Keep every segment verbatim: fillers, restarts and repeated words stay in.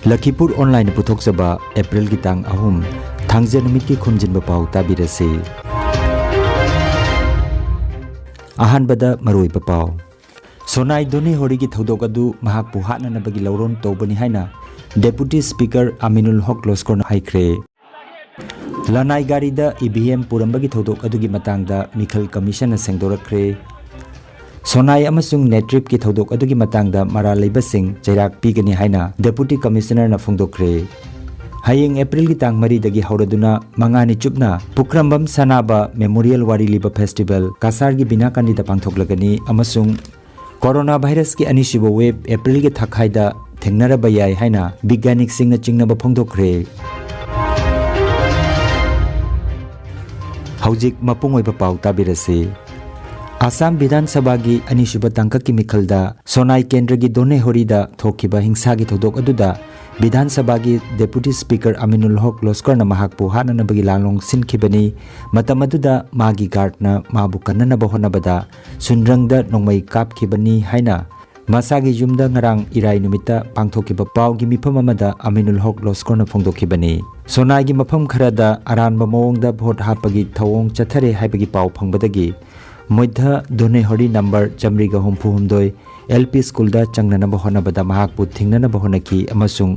ꯂꯈꯤꯄꯨꯔ ꯑꯣꯟꯂꯥꯏꯟꯅ ꯄꯨꯊꯣꯛꯆꯕ ꯑꯦꯄ꯭ꯔꯤꯜꯒꯤ ꯇꯥꯡ ꯑꯍꯨꯝ, ꯊꯥꯡꯖ ꯅꯨꯃꯤꯠꯀꯤ ꯈꯨꯝꯖꯤꯟꯕ ꯄꯥꯎ ꯇꯥꯕꯤꯔꯁꯤ꯫ ꯑꯍꯥꯟꯕꯗ ꯃꯔꯨꯑꯣꯏꯕ ꯄꯥꯎ꯫ ꯁꯣꯅꯥꯏ ꯗꯣꯅꯦ ꯍꯣꯔꯤꯒꯤ ꯊꯧꯗꯣꯛ ꯑꯗꯨ ꯃꯍꯥꯛꯄꯨ ꯍꯥꯠꯅꯅꯕꯒꯤ ꯂꯧꯔꯣꯟ ꯇꯧꯕꯅꯤ ꯍꯥꯏꯅ Deputy Speaker ꯑꯃꯤꯅꯨꯜ ꯍꯣꯛ ꯂꯣꯁꯀꯣꯔꯅ ꯍꯥꯏꯈ꯭ꯔꯦ꯫ ꯂꯅꯥꯏ ꯒꯥꯔꯤꯗ ꯏ ꯚꯤ ꯑꯦꯝ ꯄꯨꯔꯝꯕꯒꯤ ꯊꯧꯗꯣꯛ ꯑꯗꯨꯒꯤ ꯃꯇꯥꯡꯗ ꯃꯤꯈꯜ ꯀꯃꯤꯁꯟꯅ ꯁꯦꯡꯗꯣꯔꯛꯈ꯭ꯔꯦ꯫ ꯁꯣꯅꯥꯏ ꯑꯃꯁꯨꯡ ꯅꯦꯇ꯭ꯔꯤꯞꯀꯤ ꯊꯧꯗꯣꯛ ꯑꯗꯨꯒꯤ ꯃꯇꯥꯡꯗ ꯃꯔꯥꯜ ꯂꯩꯕꯁꯤꯡ ꯆꯩꯔꯥꯛ ꯄꯤꯒꯅꯤ ꯍꯥꯏꯅ Deputy Commissionerꯅ ꯐꯣꯡꯗꯣꯛꯈ꯭ꯔꯦ꯫ ꯍꯌꯦꯡ ꯑꯦꯄ꯭ꯔꯤꯜꯒꯤ ꯇꯥꯡ ꯃꯔꯤꯗꯒꯤ ꯍꯧꯔꯗꯨꯅ ꯃꯉꯥꯅꯤ ꯆꯨꯞꯅ ꯄꯨꯈ꯭ꯔꯝꯕꯝ ꯁꯅꯥꯕ Memorial ꯋꯥꯔꯤ ꯂꯤꯕ Festival ꯀꯁꯥꯔꯒꯤ ꯕꯤꯅꯥꯀꯥꯟꯗꯤꯗ ꯄꯥꯡꯊꯣꯛꯂꯒꯅꯤ ꯑꯃꯁꯨꯡ ꯀꯣꯔꯣꯅꯥ ꯚꯥꯏꯔꯁꯀꯤ ꯑꯅꯤꯁꯨꯕ ꯋꯦꯕ ꯑꯦꯄ꯭ꯔꯤꯜꯒꯤ ꯊꯥꯈꯥꯏꯗ ꯊꯦꯡꯅꯔꯕ ꯌꯥꯏ ꯍꯥꯏꯅ ꯕꯤꯒ꯭ꯌꯥꯅꯤꯛꯁꯤꯡꯅ ꯆꯤꯡꯅꯕ ꯐꯣꯡꯗꯣꯛꯈ꯭ꯔꯦ꯫ ꯍꯧꯖꯤꯛ ꯃꯄꯨꯡ ꯑꯣꯏꯕ ꯄꯥꯎ ꯇꯥꯕꯤꯔꯁꯤ꯫ ꯑꯁꯥꯝ ꯕꯤꯙꯥꯟ ꯁꯚꯥꯒꯤ ꯑꯅꯤꯁꯨꯕ ꯇꯥꯡꯀꯛꯀꯤ ꯃꯤꯈꯜꯗ ꯁꯣꯅꯥꯏ ꯀꯦꯟꯗ꯭ꯔꯒꯤ ꯗꯣꯅꯦꯍꯣꯔꯤꯗ ꯊꯣꯛꯈꯤꯕ ꯍꯤꯡꯁꯥꯒꯤ ꯊꯧꯗꯣꯛ ꯑꯗꯨꯗ ꯕꯤꯙꯥꯟ ꯁꯚꯥꯒꯤ Deputy Speaker ꯑꯃꯤꯅꯨꯜ ꯍꯣꯛ ꯂꯣꯁꯀꯔꯅ ꯃꯍꯥꯛꯄꯨ ꯍꯥꯠꯅꯅꯕꯒꯤ ꯂꯥꯡꯂꯣꯡ ꯁꯤꯟꯈꯤꯕꯅꯤ꯫ ꯃꯇꯝ ꯑꯗꯨꯗ ꯃꯥꯒꯤ ꯒꯥꯔꯗꯅ ꯃꯥꯕꯨ ꯀꯟꯅꯅꯕ ꯍꯣꯠꯅꯕꯗ ꯁꯨꯟꯗ꯭ꯔꯪꯗ ꯅꯣꯡꯃꯩ ꯀꯥꯞꯈꯤꯕꯅꯤ ꯍꯥꯏꯅ ꯃꯁꯥꯒꯤ ꯌꯨꯝꯗ ꯉꯔꯥꯡ ꯏꯔꯥꯏ ꯅꯨꯃꯤꯠꯇ ꯄꯥꯡꯊꯣꯛꯈꯤꯕ ꯄꯥꯎꯒꯤ ꯃꯤꯐꯝ ꯑꯃꯗ ꯑꯃꯤꯅꯨꯜ ꯍꯣꯛ ꯂꯣꯁꯀꯣꯔꯅ ꯐꯣꯡꯗꯣꯛꯈꯤꯕꯅꯤ꯫ ꯁꯣꯅꯥꯏꯒꯤ ꯃꯐꯝ ꯈꯔꯗ ꯑꯔꯥꯟꯕ ꯃꯑꯣꯡꯗ ꯚꯣꯠ ꯍꯥꯞꯄꯒꯤ ꯊꯧꯑꯣꯡ ꯆꯠꯊꯔꯦ ꯍꯥꯏꯕꯒꯤ ꯄꯥꯎ ꯐꯪꯕꯗꯒꯤ ꯃꯣꯏꯙ ꯙꯣꯅꯦꯍꯣꯔꯤ ꯅꯝꯕꯔ ꯆꯥꯃꯔꯤꯒ ꯍꯨꯝꯐꯨ ꯍꯨꯝꯗꯣꯏ ꯑꯦꯜ ꯄꯤ ꯁ꯭ꯀꯨꯜꯗ ꯆꯪꯅꯅꯕ ꯍꯣꯠꯅꯕꯗ ꯃꯍꯥꯛꯄꯨ ꯊꯤꯡꯅꯅꯕ ꯍꯣꯠꯅꯈꯤ ꯑꯃꯁꯨꯡ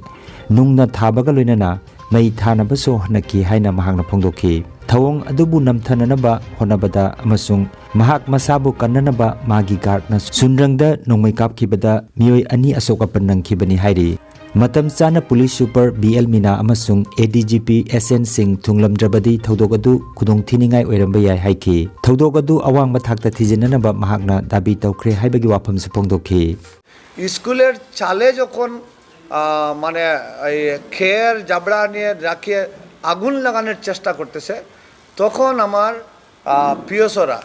ꯅꯨꯡꯅ ꯊꯥꯕꯒ ꯂꯣꯏꯅꯅ ꯃꯩ ꯊꯥꯅꯕꯁꯨ ꯍꯣꯠꯅꯈꯤ ꯍꯥꯏꯅ ꯃꯍꯥꯛꯅ ꯐꯣꯡꯗꯣꯛꯈꯤ꯫ ꯊꯧꯑꯣꯡ ꯑꯗꯨꯕꯨ ꯅꯝꯊꯅꯅꯕ ꯍꯣꯠꯅꯕꯗ ꯑꯃꯁꯨꯡ ꯃꯍꯥꯛ ꯃꯁꯥꯕꯨ ꯀꯟꯅꯅꯕ ꯃꯥꯒꯤ ꯒꯥꯔꯗꯅ ꯁꯨꯟꯗ꯭ꯔꯪꯗ ꯅꯣꯡꯃꯩ ꯀꯥꯞꯈꯤꯕꯗ ꯃꯤꯑꯣꯏ ꯑꯅꯤ ꯑꯁꯣꯛ ꯑꯄꯟ ꯅꯪꯈꯤꯕꯅꯤ ꯍꯥꯏꯔꯤ꯫ ꯃꯇꯝ ꯆꯥꯅ ꯄꯨꯂꯤꯁ ꯁꯨꯄꯔ ꯕꯤ ꯑꯦꯜ ꯃꯤꯅꯥ ꯑꯃꯁꯨꯡ ꯑꯦ D G P S and ꯁꯤꯡ ꯊꯨꯡꯂꯝꯗ꯭ꯔꯕꯗꯤ ꯊꯧꯗꯣꯛ ꯑꯗꯨ ꯈꯨꯗꯣꯡꯊꯤꯅꯤꯡꯉꯥꯏ ꯑꯣꯏꯔꯝꯕ ꯌꯥꯏ ꯍꯥꯏꯈꯤ꯫ ꯊꯧꯗꯣꯛ ꯑꯗꯨ ꯑꯋꯥꯡꯕ ꯊꯥꯛꯇ ꯊꯤꯖꯤꯟꯅꯅꯕ ꯃꯍꯥꯛꯅ ꯗꯥꯕꯤ ꯇꯧꯈ꯭ꯔꯦ ꯍꯥꯏꯕꯒꯤ ꯋꯥꯐꯝꯁꯨ ꯐꯣꯡꯗꯣꯛꯈꯤ꯫ স্কুলের চালে যখন, আহ, মানে, এই খের জাবড়া নিয়ে রাখিয়ে আগুন লাগানোর চেষ্টা করতেছে, তখন আমার, আহ, পিয়সরা,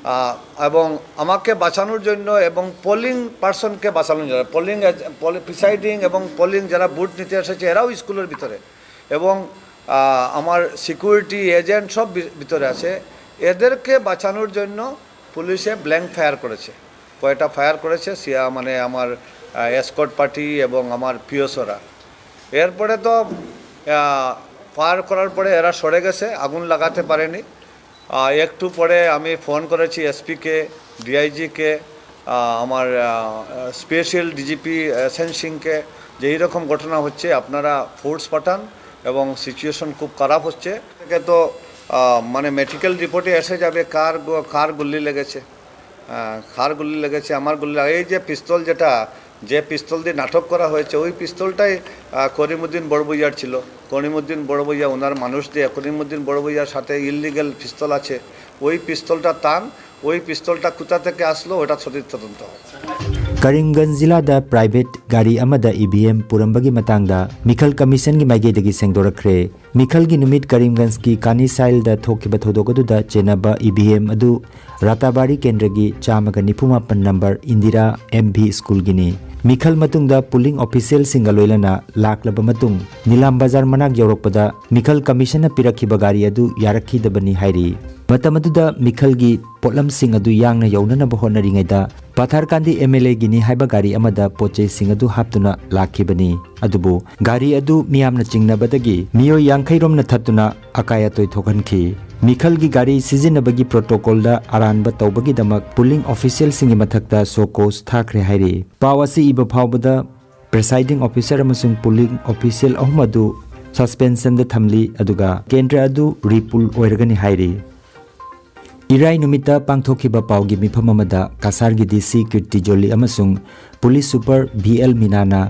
আহ, এবং আমাকে বাঁচানোর জন্য এবং পোলিং পার্সনকে বাঁচানোর জন্য, পোলিং এজ-, পোলি-, প্রিসাইডিং এবং পোলিং যারা ভোট নিতে এসেছে, এরাও স্কুলের ভিতরে, এবং, আহ, আমার সিকিউরিটি এজেন্ট সব ভি-, ভিতরে আছে। এদেরকে বাঁচানোর জন্য পুলিশে ব্ল্যাঙ্ক ফায়ার করেছে। কয়টা ফায়ার করেছে, সিয়া, মানে, আমার, আহ, এসকর্ট পার্টি এবং আমার পিয়সরা। এরপরে তো ফায়ার করার পরে এরা সরে গেছে, আগুন লাগাতে পারেনি। আহ, একটু পরে আমি ফোন করেছি এসপিকে, ডিআইজিকে, আমার স্পেশাল ডিজিপি এসএন সিংকে, যে এইরকম ঘটনা হচ্ছে, আপনারা ফোর্স পাঠান এবং সিচুয়েশন খুব খারাপ হচ্ছে। থেকে তো আহ, মানে মেডিকেল রিপোর্টে এসে যাবে কার গ- কার গুল্লি লেগেছে। আহ, কার গুল্লি লেগেছে, আমার গুল্লি লাগে। এই যে পিস্তল, যেটা, যে পিস্তল দিয়ে নাটক করা হয়েছে, ওই পিস্তলটাই আহ, করিমুদ্দিন বড়বইয়ার ছিল। করিমুদ্দিন বড়বইয়া ওনার মানুষ দিয়ে, করিমুদ্দিন বড়বইয়ার সাথে ইলিগেল পিস্তল আছে, ওই পিস্তলটা তার। ওই পিস্তলটা কোথা থেকে আসলো, ওটা সঠিক তদন্ত হবে। ꯀꯔꯤꯝꯒꯟꯖ ꯖꯤꯂꯥꯗ ꯄ꯭ꯔꯥꯏꯚꯦꯠ ꯒꯥꯔꯤ ꯑꯃꯗ ꯏ ꯚꯤ ꯑꯦꯝ ꯄꯨꯔꯝꯕꯒꯤ ꯃꯇꯥꯡꯗ ꯃꯤꯈꯜ ꯀꯃꯤꯁꯟꯒꯤ ꯃꯥꯏꯀꯩꯗꯒꯤ ꯁꯦꯡꯗꯣꯔꯛꯈ꯭ꯔꯦ꯫ ꯃꯤꯈꯜꯒꯤ ꯅꯨꯃꯤꯠ ꯀꯔꯤꯝꯒꯟꯖꯀꯤ ꯀꯥꯅꯤꯁꯥꯏꯜꯗ ꯊꯣꯛꯈꯤꯕ ꯊꯧꯗꯣꯛ ꯑꯗꯨꯗ ꯆꯦꯟꯅꯕ ꯏ ꯚꯤ ꯑꯦꯝ ꯑꯗꯨ ꯔꯥꯇꯥꯕꯥꯔꯤ ꯀꯦꯟꯗ꯭ꯔꯒꯤ ꯆꯥꯝꯃꯒ ꯅꯤꯐꯨ ꯃꯥꯄꯟ ꯅꯝꯕꯔ ꯏꯟꯗꯤꯔꯥ ꯑꯦꯝ ꯚꯤ ꯁ꯭ꯀꯨꯜꯒꯤꯅꯤ꯫ ꯃꯤꯈꯜ ꯃꯇꯨꯡꯗ ꯄꯣꯂꯤꯡ ꯑꯣꯐꯤꯁꯤꯌꯦꯜꯁꯤꯡꯒ ꯂꯣꯏꯅꯅ ꯂꯥꯛꯂꯕ ꯃꯇꯨꯡ ꯅꯤꯂꯥꯝ ꯕꯖꯥꯔ ꯃꯅꯥꯛ ꯌꯧꯔꯛꯄꯗ ꯃꯤꯈꯜ ꯀꯃꯤꯁꯟꯅ ꯄꯤꯔꯛꯈꯤꯕ ꯒꯥꯔꯤ ꯑꯗꯨ ꯌꯥꯔꯛꯈꯤꯗꯕꯅꯤ ꯍꯥꯏꯔꯤ꯫ ꯃꯇꯝ ꯑꯗꯨꯗ ꯃꯤꯈꯜꯒꯤ ꯄꯣꯠꯂꯝꯁꯤꯡ ꯑꯗꯨ ꯌꯥꯡꯅ ꯌꯧꯅꯅꯕ ꯍꯣꯠꯅꯔꯤꯉꯩꯗ ꯄꯥꯊꯥꯔꯀꯥꯟꯗꯤ ꯑꯦꯝ ꯑꯦꯜ ꯑꯦꯒꯤꯅꯤ ꯍꯥꯏꯕ ꯒꯥꯔꯤ ꯑꯃꯗ ꯄꯣꯠ ꯆꯩꯁꯤꯡ ꯑꯗꯨ ꯍꯥꯞꯇꯨꯅ ꯂꯥꯛꯈꯤꯕꯅꯤ꯫ ꯑꯗꯨꯕꯨ ꯒꯥꯔꯤ ꯑꯗꯨ ꯃꯤꯌꯥꯝꯅ ꯆꯤꯡꯅꯕꯗꯒꯤ ꯃꯤꯑꯣꯏ ꯌꯥꯡꯈꯩ ꯔꯣꯝꯅ ꯊꯠꯇꯨꯅ ꯑꯀꯥꯏ ꯑꯇꯣꯏ ꯊꯣꯛꯍꯟꯈꯤ꯫ ꯃꯤꯈꯜꯒꯤ ꯒꯥꯔꯤ ꯁꯤꯖꯤꯟꯅꯕꯒꯤ ꯄ꯭ꯔꯣꯇꯣꯀꯣꯜꯗ ꯑꯔꯥꯟꯕ ꯇꯧꯕꯒꯤꯗꯃꯛ ꯄꯨꯂꯤꯡ ꯑꯣꯐꯤꯁꯤꯌꯦꯜꯁꯤꯡꯒꯤ ꯃꯊꯛꯇ ꯁꯣ ꯀꯣꯁ ꯊꯥꯈ꯭ꯔꯦ ꯍꯥꯏꯔꯤ꯫ ꯄꯥꯎ ꯑꯁꯤ ꯏꯕ ꯐꯥꯎꯕꯗ ꯄ꯭ꯔꯤꯁꯥꯏꯗꯤꯡ ꯑꯣꯐꯤꯁꯥꯔ ꯑꯃꯁꯨꯡ ꯄꯨꯂꯤꯡ ꯑꯣꯐꯤꯁꯤꯌꯦꯜ ꯑꯍꯨꯝ ꯑꯗꯨ ꯁꯁꯄꯦꯟꯁꯟꯗ ꯊꯝꯂꯤ, ꯑꯗꯨꯒ ꯀꯦꯟꯗ꯭ꯔ ꯑꯗꯨ ꯔꯤꯄꯨꯜ ꯑꯣꯏꯔꯒꯅꯤ ꯍꯥꯏꯔꯤ꯫ ꯏꯔꯥꯏ ꯅꯨꯃꯤꯠꯇ ꯄꯥꯡꯊꯣꯛꯈꯤꯕ ꯄꯥꯎꯒꯤ ꯃꯤꯐꯝ ꯑꯃꯗ ꯀꯁꯥꯔꯒꯤ ꯗꯤ ꯁꯤ ꯀꯤꯔꯇꯤ ꯖꯣꯂꯤ ꯑꯃꯁꯨꯡ ꯄꯨꯂꯤꯁ ꯁꯨꯄꯔ ꯚꯤ ꯑꯦꯜ ꯃꯤꯅꯥꯅ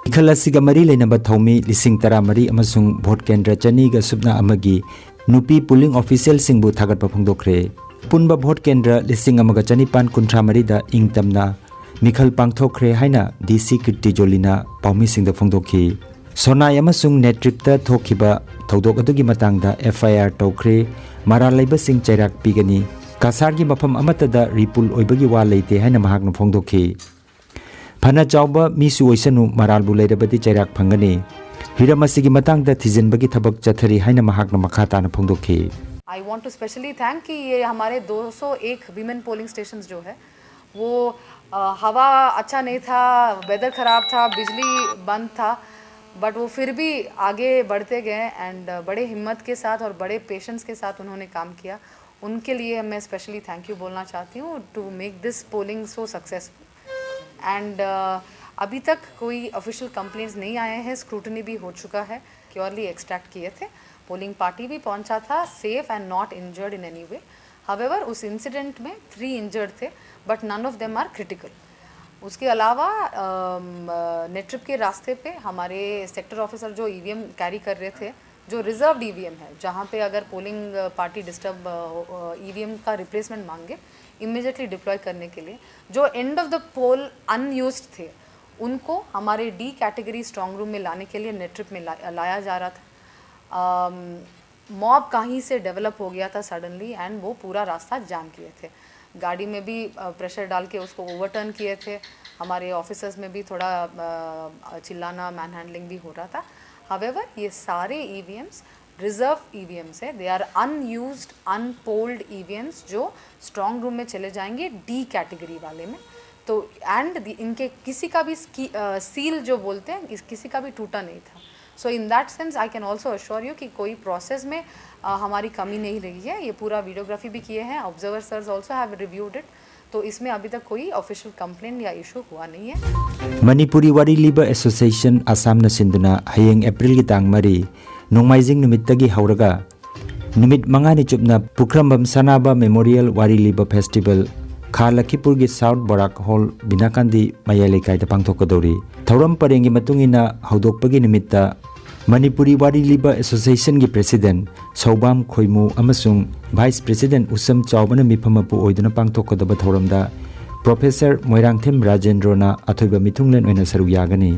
ꯃꯤꯈꯜ ꯑꯁꯤꯒ ꯃꯔꯤ ꯂꯩꯅꯕ ꯊꯧꯃꯤ ꯂꯤꯁꯤꯡ ꯇꯔꯥꯃꯔꯤ ꯑꯃꯁꯨꯡ ꯚꯣꯠ ꯀꯦꯟꯗ꯭ꯔ ꯆꯅꯤꯒ ꯁꯨꯞꯅ ꯑꯃꯒꯤ ꯅꯨꯄꯤ ꯄꯨꯂꯤꯡ ꯑꯣꯐꯤꯁꯤꯌꯦꯜꯁꯤꯡꯕꯨ ꯊꯥꯒꯠꯄ ꯐꯣꯡꯗꯣꯛꯈ꯭ꯔꯦ꯫ ꯑꯄꯨꯟꯕ ꯚꯣꯠ ꯀꯦꯟꯗ꯭ꯔ ꯂꯤꯁꯤꯡ ꯑꯃꯒ ꯆꯅꯤꯄꯥꯟ ꯀꯨꯟꯊ꯭ꯔꯥ ꯃꯔꯤꯗ ꯏꯪ ꯇꯝꯅ ꯃꯤꯈꯜ ꯄꯥꯡꯊꯣꯛꯈ꯭ꯔꯦ ꯍꯥꯏꯅ ꯗꯤ ꯁꯤ ꯀꯤꯔꯇꯤ ꯖꯣꯂꯤꯅ ꯄꯥꯎꯃꯤꯁꯤꯡꯗ ꯐꯣꯡꯗꯣꯛꯈꯤ꯫ ꯁꯣꯅꯥꯏ ꯑꯃꯁꯨꯡ ꯅꯦꯇ꯭ꯔꯤꯞꯇ ꯊꯣꯛꯈꯤꯕ ꯊꯧꯗꯣꯛ ꯑꯗꯨꯒꯤ ꯃꯇꯥꯡꯗ ꯑꯦꯐ ꯑꯥꯏ ꯑꯥꯔ ꯇꯧꯈ꯭ꯔꯦ꯫ ꯃꯔꯥꯜ ꯂꯩꯕꯁꯤꯡ ꯆꯩꯔꯥꯛ ꯄꯤꯒꯅꯤ꯫ ꯀꯁꯥꯔꯒꯤ ꯃꯐꯝ ꯑꯃꯠꯇꯗ ꯔꯤꯄꯨꯜ ꯑꯣꯏꯕꯒꯤ ꯋꯥ ꯂꯩꯇꯦ ꯍꯥꯏꯅ ꯃꯍꯥꯛꯅ ꯐꯣꯡꯗꯣꯛꯈꯤ꯫ ꯐꯅ ꯆꯥꯎꯕ ꯃꯤꯁꯨ ꯑꯣꯏꯁꯅꯨ, ꯃꯔꯥꯜꯕꯨ ꯂꯩꯔꯕꯗꯤ ꯆꯩꯔꯥꯛ ꯐꯪꯒꯅꯤ꯫ ꯍꯤꯔꯝ ꯑꯁꯤꯒꯤ ꯃꯇꯥꯡꯗ ꯊꯤꯖꯤꯟꯕꯒꯤ ꯊꯕꯛ ꯆꯠꯊꯔꯤ ꯍꯥꯏꯅ ꯃꯍꯥꯛꯅ ꯃꯈꯥ ꯇꯥꯅ ꯐꯣꯡꯗꯣꯛꯈꯤ꯫ I want to specially thank कि ये हमारे दो सौ एक women polling stations जो है वो अ, हवा अच्छा नहीं था, वेदर ख़राब था, बिजली बंद था, बट वो फिर भी आगे बढ़ते गए एंड बड़े हिम्मत के साथ और बड़े पेशेंस के साथ उन्होंने काम किया। उनके लिए मैं स्पेशली थैंक यू बोलना चाहती हूँ, to make this polling so successful। And अभी तक कोई ऑफिशियल कंप्लेंट्स नहीं आए हैं, स्क्रूटनी भी हो चुका है, प्योरली एक्सट्रैक्ट किए थे। पोलिंग पार्टी भी पहुंचा था safe and not injured in any way। However, उस इंसिडेंट में थ्री इंजर्ड थे, but none of them are critical। उसके अलावा नेट्रिप के रास्ते पे हमारे सेक्टर ऑफिसर जो ईवीएम कैरी कर रहे थे, जो रिजर्व्ड ईवीएम है, जहाँ पे अगर पोलिंग पार्टी डिस्टर्ब ईवीएम का रिप्लेसमेंट मांगे इमीडिएटली डिप्लॉय करने के लिए, जो end of the poll unused थे, उनको हमारे डी कैटेगरी स्ट्रांग रूम में लाने के लिए नेट्रिप में ला, लाया जा रहा था। मॉब कहीं से डेवलप हो गया था सडनली एंड वो पूरा रास्ता जाम किए थे। गाड़ी में भी प्रेशर डाल के उसको ओवरटर्न किए थे। हमारे ऑफिसर्स में भी थोड़ा अ, चिल्लाना, मैन हैंडलिंग भी हो रहा था। हावेवर, ये सारे ईवीएम्स रिजर्व ईवीएम्स है, they are unused unpolled EVMs जो स्ट्रांग रूम में चले जाएंगे डी कैटेगरी वाले में। तो एंड इनके किसी का भी सील जो बोलते हैं, इस किसी का भी टूटा नहीं था। So in that sense I can also assure you कि कोई प्रोसेस में अ, हमारी कमी नहीं रही है। ये पूरा वीडियोग्राफी भी किए हैं, observer sirs also have reviewed it. तो इसमें अभी तक कोई ऑफिशियल कंप्लेंट या इशू हुआ नहीं है। ꯃꯅꯤꯄꯨꯔꯤ ꯋꯥꯔꯤ ꯂꯤꯕ ꯑꯦꯁꯣꯁꯤꯌꯦꯁꯟ ꯑꯁꯥꯝꯅ ꯁꯤꯟꯗꯨꯅ ꯍꯌꯦꯡ ꯑꯦꯄ꯭ꯔꯤꯜꯒꯤ ꯇꯥꯡ ꯃꯔꯤ, ꯅꯣꯡꯃꯥꯏꯖꯤꯡ ꯅꯨꯃꯤꯠꯇꯒꯤ ꯍꯧꯔꯒ ꯅꯨꯃꯤꯠ ꯃꯉꯥꯅꯤ ꯆꯨꯞꯅ ꯄꯨꯈ꯭ꯔꯝꯕꯝ ꯁꯅꯥꯕ ꯃꯦꯃꯣꯔꯤꯌꯦꯜ ꯋꯥꯔꯤ ꯂꯤꯕ ꯐꯦꯁꯇꯤꯚꯦꯜ, ꯈꯥ ꯂꯈꯤꯄꯨꯔꯒꯤ ꯁꯥꯎꯠ ꯕꯣꯔꯥꯛ ꯍꯣꯜ, ꯕꯤꯅꯥꯀꯥꯟꯗꯤ ꯃꯌꯥꯏ ꯂꯩꯀꯥꯏꯗ ꯄꯥꯡꯊꯣꯛꯀꯗꯧꯔꯤ꯫ ꯊꯧꯔꯝ ꯄꯔꯦꯡꯒꯤ ꯃꯇꯨꯡ ꯏꯟꯅ, ꯍꯧꯗꯣꯛꯄꯒꯤ ꯅꯨꯃꯤꯠꯇ ꯃꯅꯤꯄꯨꯔꯤ ꯋꯥꯔꯤ ꯂꯤꯕ ꯑꯦꯁꯣꯁꯤꯌꯦꯁꯟꯒꯤ ꯄ꯭ꯔꯦꯁꯤꯗꯦꯟꯠ ꯁꯧꯕꯥꯝ ꯈꯣꯏꯃꯨ ꯑꯃꯁꯨꯡ ꯚꯥꯏꯁ ꯄ꯭ꯔꯦꯁꯤꯗꯦꯟꯠ ꯎꯁꯝ ꯆꯥꯎꯕꯅ ꯃꯤꯐꯝ ꯃꯄꯨ ꯑꯣꯏꯗꯨꯅ ꯄꯥꯡꯊꯣꯛꯀꯗꯕ ꯊꯧꯔꯝꯗ ꯄ꯭ꯔꯣꯐꯦꯁꯔ ꯃꯣꯏꯔꯥꯡꯊꯦꯝ ꯔꯥꯖꯦꯟꯗ꯭ꯔꯣꯅ ꯑꯊꯣꯏꯕ ꯃꯤꯊꯨꯡꯂꯦꯟ ꯑꯣꯏꯅ ꯁꯔꯨꯛ ꯌꯥꯒꯅꯤ꯫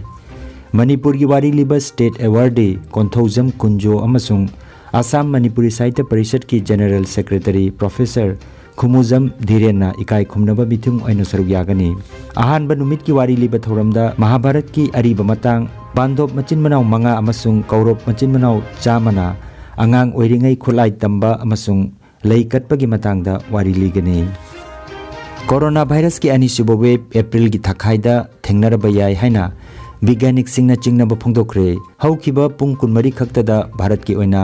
ꯃꯅꯤꯄꯨꯔꯒꯤ ꯋꯥꯔꯤ ꯂꯤꯕ ꯁ꯭ꯇꯦꯠ ꯑꯦꯋꯥꯔꯗꯤ ꯀꯣꯟꯊꯧꯖꯝ ꯀꯨꯟꯖꯣ ꯑꯃꯁꯨꯡ ꯑꯁꯥꯝ ꯃꯅꯤꯄꯨꯔꯤ ꯁꯥꯍꯤꯇ꯭ꯌ ꯄꯔꯤꯁꯠꯀꯤ ꯖꯦꯅꯔꯦꯜ ꯁꯦꯀ꯭ꯔꯦꯇꯔꯤ ꯄ꯭ꯔꯣꯐꯦꯁꯔ ꯈꯨꯃꯨꯖꯝ ꯙꯤꯔꯦꯟꯅ ꯏꯀꯥꯏ ꯈꯨꯝꯅꯕ ꯃꯤꯊꯨꯡ ꯑꯣꯏꯅ ꯁꯔꯨꯛ ꯌꯥꯒꯅꯤ꯫ ꯑꯍꯥꯟꯕ ꯅꯨꯃꯤꯠꯀꯤ ꯋꯥꯔꯤ ꯂꯤꯕ ꯊꯧꯔꯝꯗ ꯃꯍꯥꯚꯥꯔꯠꯀꯤ ꯑꯔꯤꯕ ꯃꯇꯥꯡ, ꯕꯥꯟꯙꯣꯞ ꯃꯆꯤꯟ ꯃꯅꯥꯎ ꯃꯉꯥ ꯑꯃꯁꯨꯡ ꯀꯧꯔꯕ ꯃꯆꯤꯟ ꯃꯅꯥꯎ ꯆꯥꯝꯃꯅ ꯑꯉꯥꯡ ꯑꯣꯏꯔꯤꯉꯩ ꯈꯨꯠꯂꯥꯏ ꯇꯝꯕ ꯑꯃꯁꯨꯡ ꯂꯩ ꯀꯠꯄꯒꯤ ꯃꯇꯥꯡꯗ ꯋꯥꯔꯤ ꯂꯤꯒꯅꯤ꯫ ꯀꯣꯔꯣꯅꯥ ꯚꯥꯏꯔꯁꯀꯤ ꯑꯅꯤꯁꯨꯕ ꯋꯦꯕ ꯑꯦꯄ꯭ꯔꯤꯜꯒꯤ ꯊꯥꯈꯥꯏꯗ ꯊꯦꯡꯅꯔꯕ ꯌꯥꯏ ꯍꯥꯏꯅ ꯕꯤꯒ꯭ꯌꯥꯅꯤꯛꯁꯤꯡꯅ ꯆꯤꯡꯅꯕ ꯐꯣꯡꯗꯣꯛꯈ꯭ꯔꯦ꯫ ꯍꯧꯈꯤꯕ ꯄꯨꯡ ꯀꯨꯟꯃꯔꯤ ꯈꯛꯇꯗ ꯚꯥꯔꯠꯀꯤ ꯑꯣꯏꯅ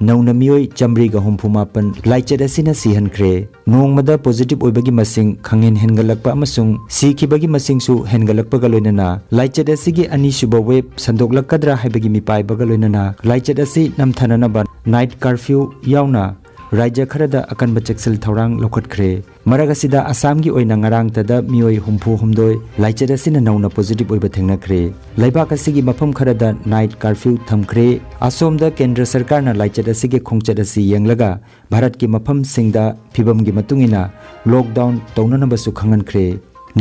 ꯅꯧꯅ ꯃꯤꯑꯣꯏ ꯆꯥꯃꯔꯤꯒ ꯍꯨꯝꯐꯨ ꯃꯥꯄꯟ ꯂꯥꯏꯆꯠ ꯑꯁꯤꯅ ꯁꯤꯍꯟꯈ꯭ꯔꯦ꯫ ꯅꯣꯡꯃꯗ positive ꯑꯣꯏꯕꯒꯤ ꯃꯁꯤꯡ ꯈꯪꯍꯦꯟ ꯍꯦꯟꯒꯠꯂꯛꯄ ꯑꯃꯁꯨꯡ ꯁꯤꯈꯤꯕꯒꯤ ꯃꯁꯤꯡꯁꯨ ꯍꯦꯟꯒꯠꯂꯛꯄꯒ ꯂꯣꯏꯅꯅ ꯂꯥꯏꯆꯠ ꯑꯁꯤꯒꯤ ꯑꯅꯤꯁꯨꯕ wave ꯁꯟꯗꯣꯛꯂꯛꯀꯗ꯭ꯔꯥ ꯍꯥꯏꯕꯒꯤ ꯃꯤꯄꯥꯏꯕꯒ ꯂꯣꯏꯅꯅ ꯂꯥꯏꯆꯠ ꯑꯁꯤ ꯅꯝꯊꯅꯅꯕ night curfew ꯌꯥꯎꯅ ꯔꯥꯖ꯭ꯌ ꯈꯔꯗ ꯑꯀꯟꯕ ꯆꯦꯛꯁꯤꯜ ꯊꯧꯔꯥꯡ ꯂꯧꯈꯠꯈ꯭ꯔꯦ꯫ ꯃꯔꯛ ꯑꯁꯤꯗ ꯑꯁꯥꯝꯒꯤ ꯑꯣꯏꯅ ꯉꯔꯥꯡꯇꯗ ꯃꯤꯑꯣꯏ ꯍꯨꯝꯐꯨ ꯍꯨꯝꯗꯣꯏ ꯂꯥꯏꯆꯠ ꯑꯁꯤꯅ ꯅꯧꯅ positive ꯑꯣꯏꯕ ꯊꯦꯡꯅꯈ꯭ꯔꯦ꯫ ꯂꯩꯕꯥꯛ ꯑꯁꯤꯒꯤ ꯃꯐꯝ ꯈꯔꯗ night curfew ꯊꯝꯈ꯭ꯔꯦ꯫ ꯑꯁꯣꯝꯗ ꯀꯦꯟꯗ꯭ꯔ ꯁꯔꯀꯥꯔꯅ ꯂꯥꯏꯆꯠ ꯑꯁꯤꯒꯤ ꯈꯣꯡꯆꯠ ꯑꯁꯤ ꯌꯦꯡꯂꯒ ꯚꯥꯔꯠꯀꯤ ꯃꯐꯝꯁꯤꯡꯗ ꯐꯤꯕꯝꯒꯤ ꯃꯇꯨꯡ ꯏꯟꯅ lockdown ꯇꯧꯅꯅꯕꯁꯨ ꯈꯪꯍꯟꯈ꯭ꯔꯦ꯫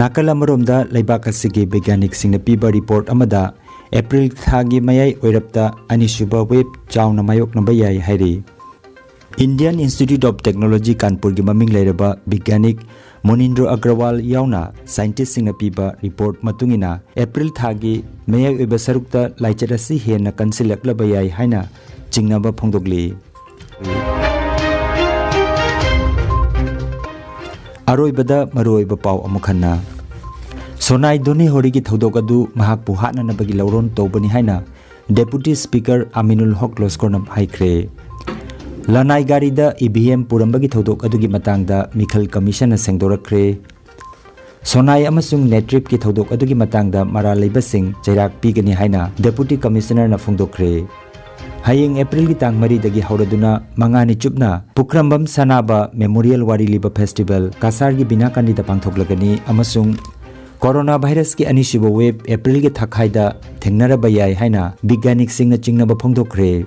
ꯅꯥꯀꯜ ꯑꯃꯔꯣꯝꯗ ꯂꯩꯕꯥꯛ ꯑꯁꯤꯒꯤ ꯕꯤꯒ꯭ꯌꯥꯅꯤꯛꯁꯤꯡꯅ ꯄꯤꯕ report ꯑꯃꯗ April ꯊꯥꯒꯤ ꯃꯌꯥꯏ ꯑꯣꯏꯔꯞꯇ ꯑꯅꯤꯁꯨꯕ wave ꯆꯥꯎꯅ ꯃꯥꯌꯣꯛꯅꯕ ꯌꯥꯏ ꯍꯥꯏꯔꯤ꯫ Indian Institute of Technology ꯀꯥꯟꯄꯨꯔꯒꯤ ꯃꯃꯤꯡ ꯂꯩꯔꯕ ꯕꯤꯒ꯭ꯌꯥꯅꯤꯛ ꯃꯣꯅꯤꯟꯗ꯭ꯔꯣ ꯑꯒ꯭ꯔꯋꯥꯜ ꯌꯥꯎꯅ scientistꯁꯤꯡꯅ ꯄꯤꯕ report ꯃꯇꯨꯡ ꯏꯟꯅ April ꯊꯥꯒꯤ ꯃꯌꯥꯏ ꯑꯣꯏꯕ ꯁꯔꯨꯛꯇ ꯂꯥꯏꯆꯠ ꯑꯁꯤ ꯍꯦꯟꯅ ꯀꯟꯁꯤꯜꯂꯛꯂꯕ ꯌꯥꯏ ꯍꯥꯏꯅ ꯆꯤꯡꯅꯕ ꯐꯣꯡꯗꯣꯛꯂꯤ꯫ ꯑꯔꯣꯏꯕꯗ ꯃꯔꯨꯑꯣꯏꯕ ꯄꯥꯎ ꯑꯃꯨꯛ ꯍꯟꯅ꯫ ꯁꯣꯅꯥꯏ ꯙꯣꯅꯤ ꯍꯣꯔꯤꯒꯤ ꯊꯧꯗꯣꯛ ꯑꯗꯨ ꯃꯍꯥꯛꯄꯨ ꯍꯥꯠꯅꯅꯕꯒꯤ ꯂꯧꯔꯣꯟ ꯇꯧꯕꯅꯤ ꯍꯥꯏꯅ Deputy Speaker ꯑꯃꯤꯅꯨꯜ ꯍꯣꯛ ꯂꯣꯁꯀꯣꯔꯅ ꯍꯥꯏꯈ꯭ꯔꯦ꯫ ꯂꯅꯥꯏ ꯒꯥꯔꯤꯗ EVM ꯄꯨꯔꯝꯕꯒꯤ ꯊꯧꯗꯣꯛ ꯑꯗꯨꯒꯤ ꯃꯇꯥꯡꯗ ꯃꯤꯈꯜ commissionꯅ ꯁꯦꯡꯗꯣꯔꯛꯈ꯭ꯔꯦ꯫ ꯁꯣꯅꯥꯏ ꯑꯃꯁꯨꯡ ꯅꯦꯇ꯭ꯔꯤꯞꯀꯤ ꯊꯧꯗꯣꯛ ꯑꯗꯨꯒꯤ ꯃꯇꯥꯡꯗ ꯃꯔꯥꯜ ꯂꯩꯕꯁꯤꯡ ꯆꯩꯔꯥꯛ ꯄꯤꯒꯅꯤ ꯍꯥꯏꯅ Deputy Commissionerꯅ ꯐꯣꯡꯗꯣꯛꯈ꯭ꯔꯦ꯫ ꯍꯌꯦꯡ Aprilꯒꯤ ꯇꯥꯡ ꯃꯔꯤꯗꯒꯤ ꯍꯧꯔꯗꯨꯅ ꯃꯉꯥꯅꯤ ꯆꯨꯞꯅ ꯄꯨꯈ꯭ꯔꯝꯕꯝ ꯁꯅꯥꯕ Memorial ꯋꯥꯔꯤ ꯂꯤꯕ festival ꯀꯁꯥꯔꯒꯤ ꯕꯤꯅꯥꯀꯥꯅꯤꯗ ꯄꯥꯡꯊꯣꯛꯂꯒꯅꯤ ꯑꯃꯁꯨꯡ corona virusꯀꯤ ꯑꯅꯤꯁꯨꯕ wave Aprilꯒꯤ ꯊꯥꯈꯥꯏꯗ ꯊꯦꯡꯅꯔꯕ ꯌꯥꯏ ꯍꯥꯏꯅ ꯕꯤꯒ꯭ꯌꯥꯅꯤꯛꯁꯤꯡꯅ ꯆꯤꯡꯅꯕ ꯐꯣꯡꯗꯣꯛꯈ꯭ꯔꯦ꯫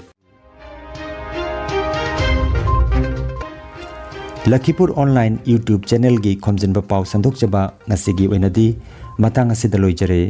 ꯂꯈꯤꯄꯨꯔ online YouTube channelꯒꯤ ꯈꯣꯝꯖꯤꯟꯕ ꯄꯥꯎ ꯁꯟꯗꯣꯛꯆꯕ ꯉꯁꯤꯒꯤ ꯑꯣꯏꯅꯗꯤ ꯃꯇꯥꯡ ꯑꯁꯤꯗ ꯂꯣꯏꯖꯔꯦ꯫